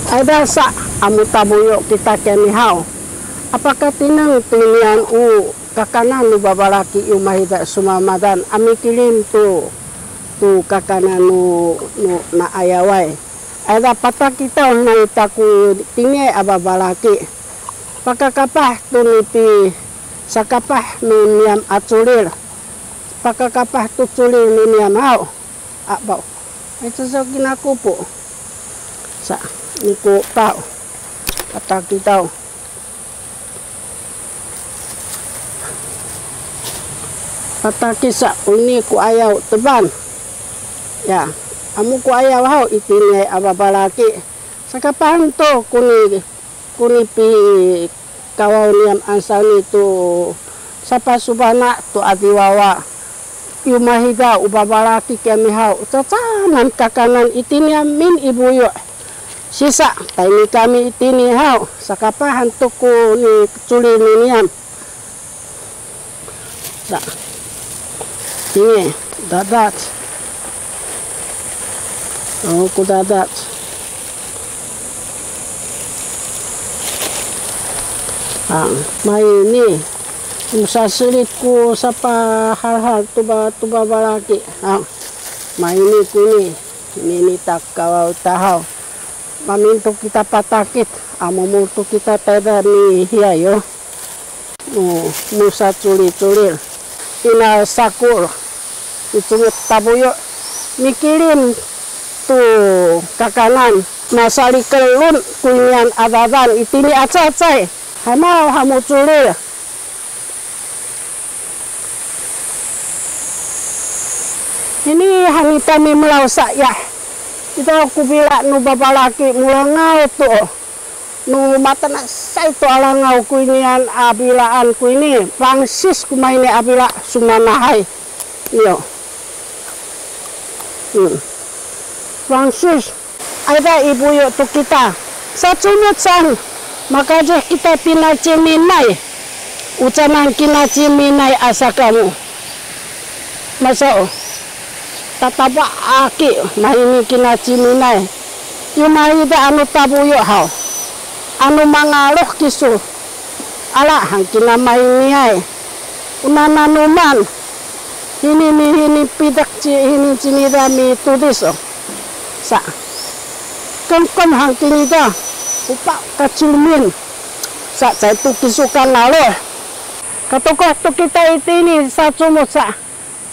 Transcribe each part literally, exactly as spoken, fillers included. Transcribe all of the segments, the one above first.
Ayda sa, a mutabuyu kita kiyami haw. Apakatineng tu niyan u kakanan nu babalaki yu mahida sumamadan a mikilim tu, tu kakanan nu, nu naayaway. Ayda patakitaw nayta ku tiniay a babalaki. Pakakapah tu nipi sakapah nu niyam a culil. Pakakapah tu culil nu niyam haw. Abaw. Ay, cacaw kinakupu. Sa, niku paw. Patakitaw. Pataki sa, uni ku ayaw teban. Ya, amu ku ayaw haw, itiniay a babalaki. Sakapahan to, kuni, kuni pi kawaw niyam ansawni tu sapasubana tu adiwawa. Yu mahida u babalaki kiyami haw, cacanan kakanan itini amin i buyu'. Sisa, tayni kami itini haw, sakapahan tu ku ni culil nu niyam. Sa. Ini, dadat. O, ku dadat. A, mayni. Musaselit ku sapahalhal tuba, tuba balaki. A, mayni kuni. Nini takawaw tahaw. Mamintu kita patakit, a mumultu kita tayda mihiyayo. Mu, musa culi-culil. Ina sakul. Icungut tabuyu. Mikilim tu kakanan. Masalikelun kuynian adadan itini acacay. Hamaw hamuculil. Ini hanita mimelaw sa ya. Kita ku bila nu babalaki mulangaw tu. Nu matanasay tu alangaw kuynian a bilaan kuyni. Pangsis ku mayni a bila sumanahay. Iyo. Hmm. Pangsis. Ayda i buyu' tu kita. Sacumut saan, makacih kita pinaciminay. Ucanan kinaciminay asa kamu. Masa o, tataba aki, mayni kinaciminay. Yu mayda anu tabuyu' haw. Anu mangaluh kisu. Ala han kinamayniay. Unananuman. Hini ni hini pidak ci, hini cinida mitudis o. Sa. Kengkeng han kinida. Upa kacilmin. Sa, caitu kisukan lalu. Katukuh tu kita itini sacumut sa.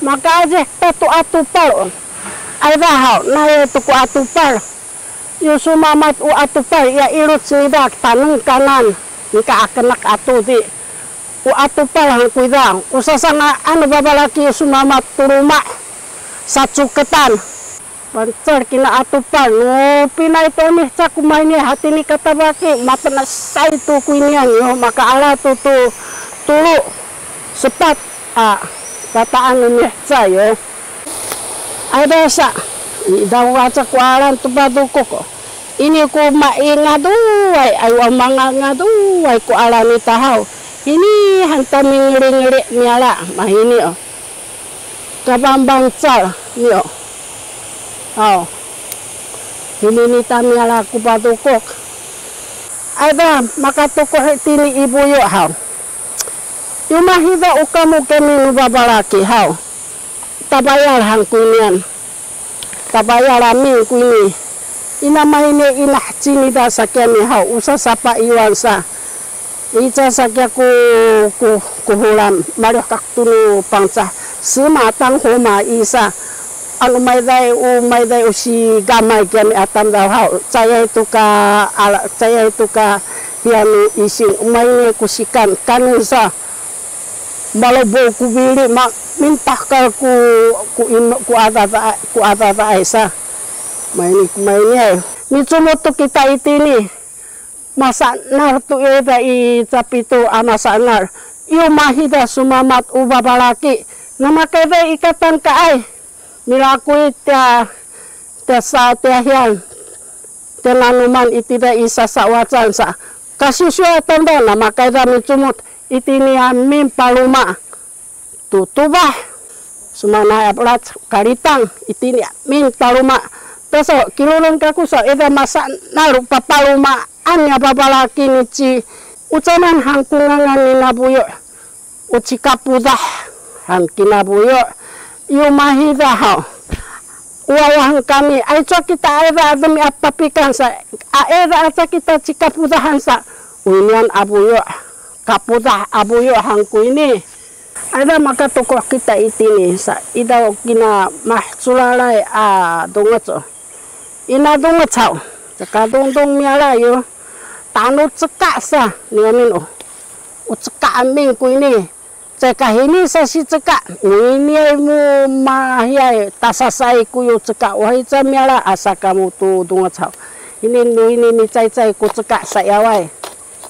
Makaajih ta tu atupal. Ayda haw, naya tu ku atupal. Yu sumamat u atupal, ya ilut cinida tanengkanan. Nika akenak atu di. U atupal han kuyda, u sasanga'an babalaki sumamat tu luma', sacuketan. Pancal kina atupal, nu pinay tu mihca ku mayni hatini katabaki, matanasay tu kuynian yo, makaala tu tu tulu, sepat, a, kataan nu mihca yo. Ayda sa, i daw waca ku alan tu padukuk. Ini ku mai ngaduay, ay wa manga ngaduay ku alan i tahaw. Ini han ta mingeli-ngeli miala, mahini o. Kabambangcal, ni o. Haw. Ini ni ta miala ku padukuk. Ayda, makatukuh itini i buyu' haw. Yu mahida u kamu kami nu babalaki haw. Tabayal han kuynian. Tabayal amin kuyni. Ina mayni ina cinida sa kami haw. U sasapa iwan sa. Ica sa kiya ku, ku, ku hulam. Malih kak tunu pangcah. Sema tang homa isa. Anu mayday u, mayday u sigamay kami a tamdaw haw. Cayay tu ka, ala, cayay tu ka, hiya nu ising. Mayni ku sikan, kanen sa. Malobo ku bili, ma, mintahkal ku, ku ino, ku adadaay, ku adadaay sa. Mayni, mayni ay. Micumut tu kita itini. Masanar tu ida i capitu a masanar. Yu mahida sumamat u babalaki. Namakayda i katangkaay. Milakuy tia, tia sa tia hiyan. Tia nanuman itida i sasawacan sa. Kasusuatan da namakayda micumut itini amin paluma. Tutubah. Sumana aplat kalitang itini amin paluma. Taso, kilulen kaku sa, ida masanal papalumaan ya babalaki ni ci Ucanan han ku ngangan ni nabuyu', u Cikapudah han kinabuyu', yu mahida haw. Uwawahen kami, aicu kita aida a demi a papikan sa, aida aca kita Cikapudahan sa, uynian a buyu', Kapudah a buyu' han ku ini. Aida makatukuh kita itini sa, ida kina maheculalay a dungec. Ina dungec haw, cekadungdung miyalayu, tanu ceka sa, niyamin o. U ceka amin ku ini, cekahini sa si ceka, nginiay mu mahiyay, tasasay ku yu ceka, wahica miyala, asa kamu tu dungec haw. Ini nu ini micaycay ku ceka sa yaway.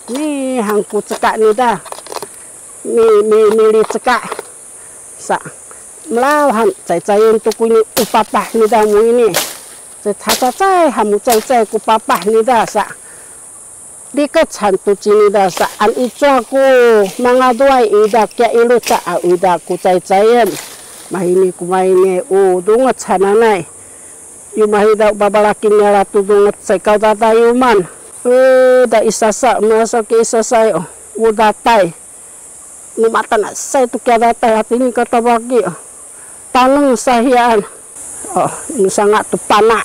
Ni han ku ceka nida. Mi, mi, mili ceka. Sa, melaw han, caycayen tu ku ini u papah nida mu ini. Cacacay, hamu caycay ku papah nida sa. Dikec han tu cinida sa, an icu aku mangaduay ida kiya iluca a ida ku caycayen. Mahini ku maini u dungec hananay. Yu mahida u babalakin niyala tu dungec caykaw tatayuman. E, da isasa, masa ki isasay, o, u datay. Nu matanasay tu kiya datay, hatini katabaki. Taneng sahiyaan. O, misanga' tu pana'.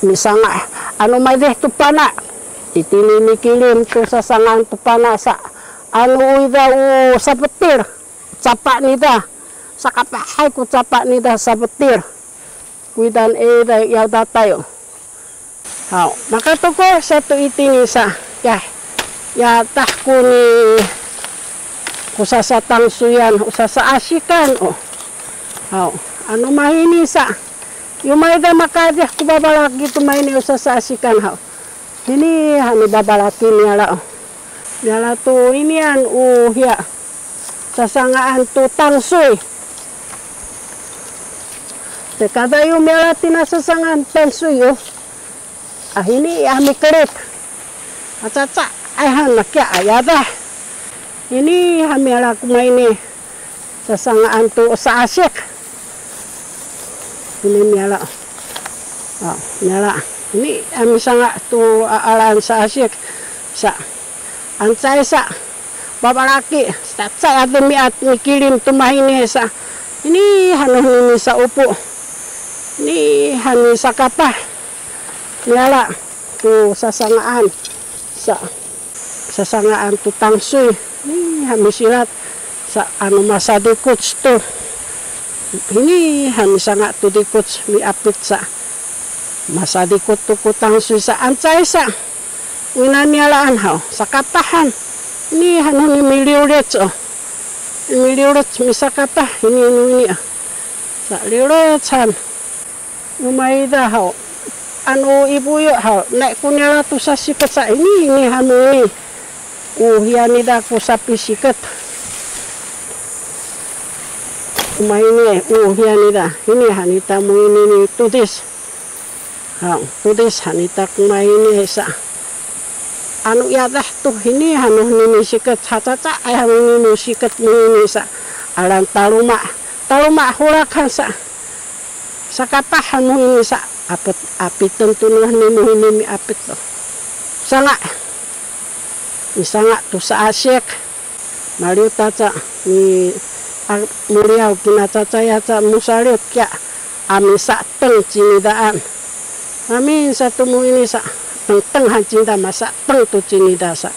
Misanga'. Anu maydih tu pana'. Itini mikilim tu sasangaan tu pana' sa. Anu uyda u sapetil. Capa' nida. Sakapahay ku capa' nida sapetil. Kuwidan e da ya datay o. Haw, makatukuh sa tu itini sa. Ya, ya tah ku ni ku sasatangsuyan, u sasaasikan o. Haw, anu mahini sa. Yu mayda makadih ku babalaki tu mahini u sasaasikan haw. Ini hani babalaki niyala o. Niyala tu inian u hiya. Sasangaan tu tangsuy. Tekada yu miyala tina sasangaan tangsuy yu. Ahini ami kelit. Acaca, ay han nakiya ayadah. Ini ha miyala ku mayni. Sasangaan tu saasik. Ini miyala. O, miyala. Ini ami sanga tu a- alaan saasik. Sa, ancay sa. Babalaki. Sa, sa atu miat mikilim tu mahini sa. Ini hanu nini sa upu. Ini hani sa kapah. Miyala. Tu sasangaan. Sa. Sasangaan tu tangsuy. Ini ha misilat sa anu masadikuc tu. Ini ha misanga tu dikuc miapit sa. Masadikuc tu ku tangsuy sa ancay sa. Wina niyalaan haw, sakapahan. Ini hanu ni miliwlic o. Miliwlic misakapah ini ini ini o. Sa liwlic han. Numayda haw, anu ibuyu haw, naik ku nila tu sasikec sa ini, ini hanu ini. Uhian nida ku sapisikec. Numayni, uhian nida. Ini hanita mu ini ni tudis. Haw, tudis hanita ku mayni sa. Anu yadah tu ini hanu nini sikec hacaca, ay hanu nini sikec mu ini sa. Alan taluma. Taluma hulakan sa. Sakapah hanu ini sa apit, apiten tu nuh ni muhini miapit to. Sanga misanga tu saasik. Maliw taca mi a- muliyaw kinacacaya ca musaliw kiya a misateng cinidaan. Amin sa tu muhini sa tengteng han cinida masateng tu cinida sa.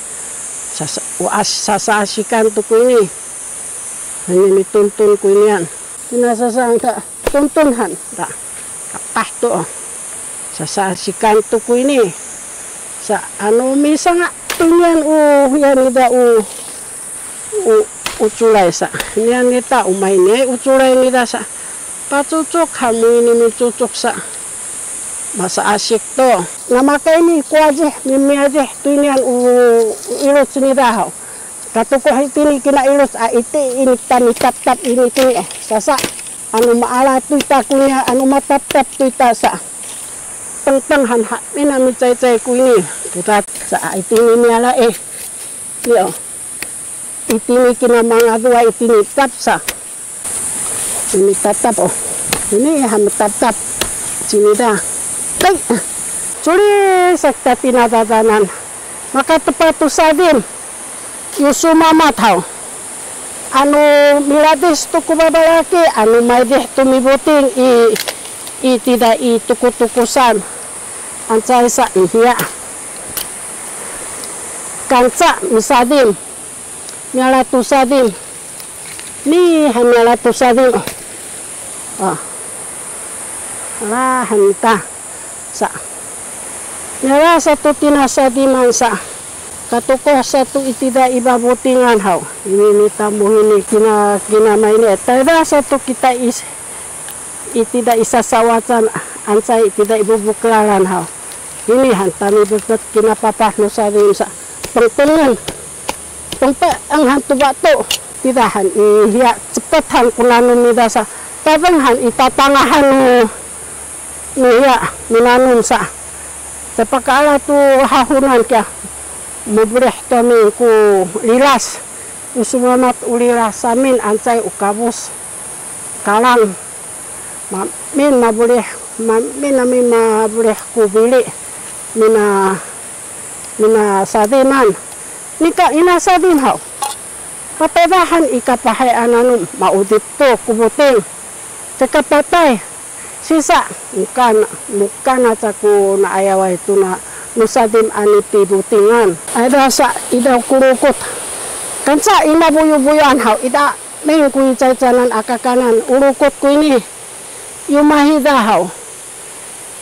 Sasa, wa- sasaasikan tu ku ini. Hanya mituntun ku inian. Pinasasaan ta tuntun han ta kapah tu. Sasaasikan tu ku ini. Sa anu misanga tu nian u yan nida u u uculay sa. Nian nita umay ni ay uculay nida sa. Pacucuk hamu ini micucuk sa. Masaasik to. Namakay ni kuwajih mimiyajih tu nian u u iluc nida haw. Katukuh itini kina iluc a iti ini tani taptap ini tini o. Sasa anu maala tu ita kunya anu mataptap tu ita sa. Tengteng han ha mina micaycay ku ini. Putat sa a itini miala eh. Ni o. Itini kina mangaduwa itini tap sa. Ini tatap o. Ini ha mataptap. Cinida. Teng. Culi sa kita pinadadanan. Makatepat tu sadim. Yu sumamat haw. Anu miladis tu ku babalaki, anu maydih tu mibuting i, i tida i tukutukusan. Ancay sa i hiya. Kanca misadim. Miala tu sadim. Ni ha miala tu sadim. Ah. Ala han ta. Sa. Miala sa tu tina sadiman sa. Katukuh sa tu i tida i babutingan haw. Ini ni tamuhini kina, kina maini. Tayda sa tu kita is, i tida i sasawacan, ancay i tida i bubuklalan haw. Ini han tami bebet kina papah nu sadim sa. Pengpengen. Pengpeeng han tu batu. Tida han i hiya cepet han ku nanum nida sa. Tabeng han i tatangahan nu. Niya, minanun sa. Tapakaala tu hahunan kiya. Mubulih tu amin ku lilas. Usumamat ulilas amin ancay u kabus. Kalang. Mamin mabulih, mamin amin mabulih ku bili. Mina, mina sadiman. Nika ina sadim haw. Papedahan i kapahay a nanum maudip tu ku buting. Cekapatay. Sisa, mukan, mukan aca ku naayaway tuna nu sadim a nipibutingan. Ayda sa, ida ku lukut. Kanca ina buyubuyan haw, ida mingkuy caycanan a kakanan, u lukut ku ini. Yumahida haw.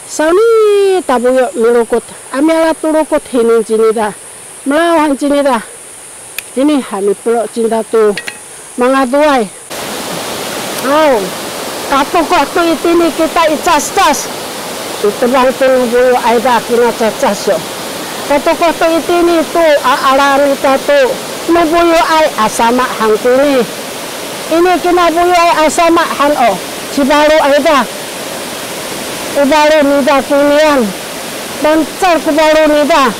Sawni tabuyu milukut. Amiala tu lukut hinin cinida. Melaw han cinida. Ini ha mipelo cinida tu mangaduay. Aw, katukuh tu itini kita i cascas. I tebang tu nu buyu ayda kina cascas yo. Katukuh tu itini tu a alanita tu nu buyu ay a sama han kini. Ini kina buyu ay a sama han o. Cibalu ayda. U balu nida kinian. Bancal ku balu nida.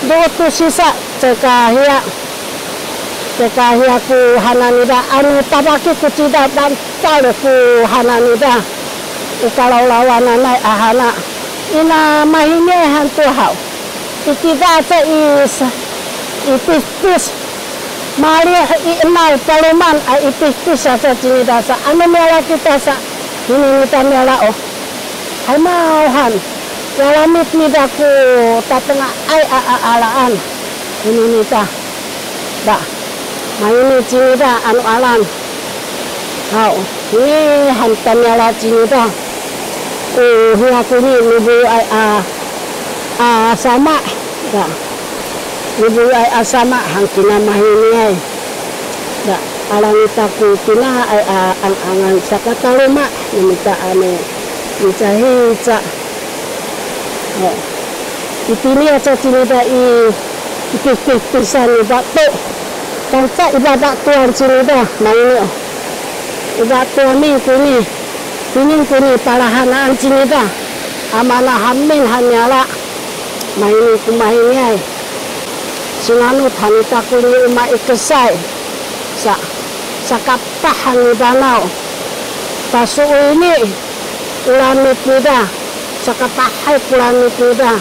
Duut tu sisa cekahiya. Cekahiya ku hananida anu tabaki ku cida bancal ku hananida. U kalawlawananay a hana. Ina mahini han tu haw. I tiga aca i sa, i pispis. Malih i enaw paluman a i pispis aca cinida sa. Anu miala kita sa. Ini nita miala o. Hay mauhan. Yalamit nida ku tatengaay a, a, alaan. Ini nita. Da. Mayini cinida anu alaan. Haw. Ini han tamiala cinida. Uh, hiya kuni nubuyu ay a, a sama. Da. Nubuyu ay a sama han kina mahini ay. Da. Alangita ku kina ay a ang-angan sakataluma. Namita anu. Micahica. O. Itini aca cinida i, i pihpihpisan i batu. Kanca i babatuan cinida, mayini o. I batuan ni kuni, kuni kuni palahanaan cinida. Amana hamin haniala. Mayini ku mahini ay. Sinanut hanita kuni uma i kesay. Sa, sakapah hani danaw. Pasuuyni. Ulamit nida, sakapahay ku lamit nida.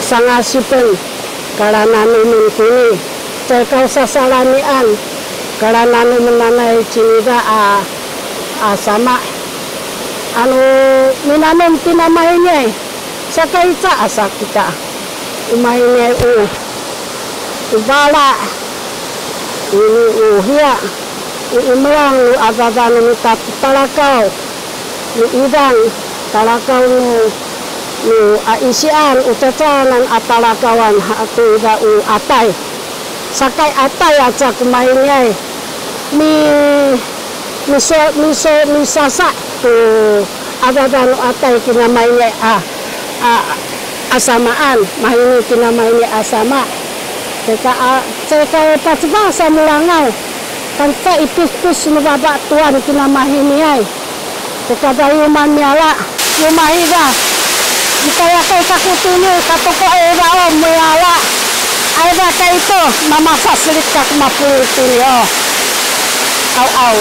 Sangasipen, kalananumen kuni, caay kaw sasalamian, kalananumen nanay cinida a, a sama. Anu minanum tina mayni, sakayca a sa kita. Umayni u, u bala, ini u hiya, u imelang nu adada nu mita talakaw, nu idang talakaw nu, nu a isian, u cacanan a talakawan, ha tu ida u atay. Sakay atay aca ku mayni ay. Mi, miso, miso, misasa tu adada nu atay kina mayni a, a, a samaan, mayni kina mayni a sama. Ceka a, ceka pacba sa mulangaw. Kanca i pispis nu babatuan kina mahini ay. Ceka dayuman miala. Yumahida. Mitayakay kakutini, katuku eda o muyala. Ayda kayto, mamasa silit kaku mapulutini o. Aw, aw.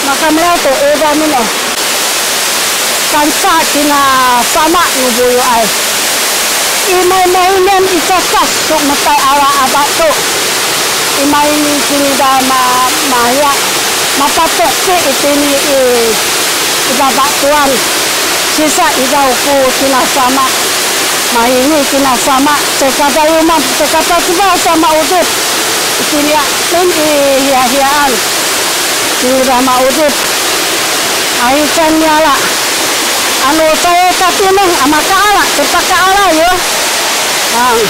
Makamila to eda min o. Kanca kina sama nu buyu ay. Imaymaynen i cacas tu mutay ala a batu. Imayni kinida ma, mahiya, mapatuki itini i, i babatuan. Sisa idaw ku kina sama. Mayni kina sama. Cekadayuman, cekapasiba sama udip. Itini a, nin i hiyahiyaan. Kinida maudip. Ahican niyala. Anu caay katineng a makaala, tepakaala yo. Ang.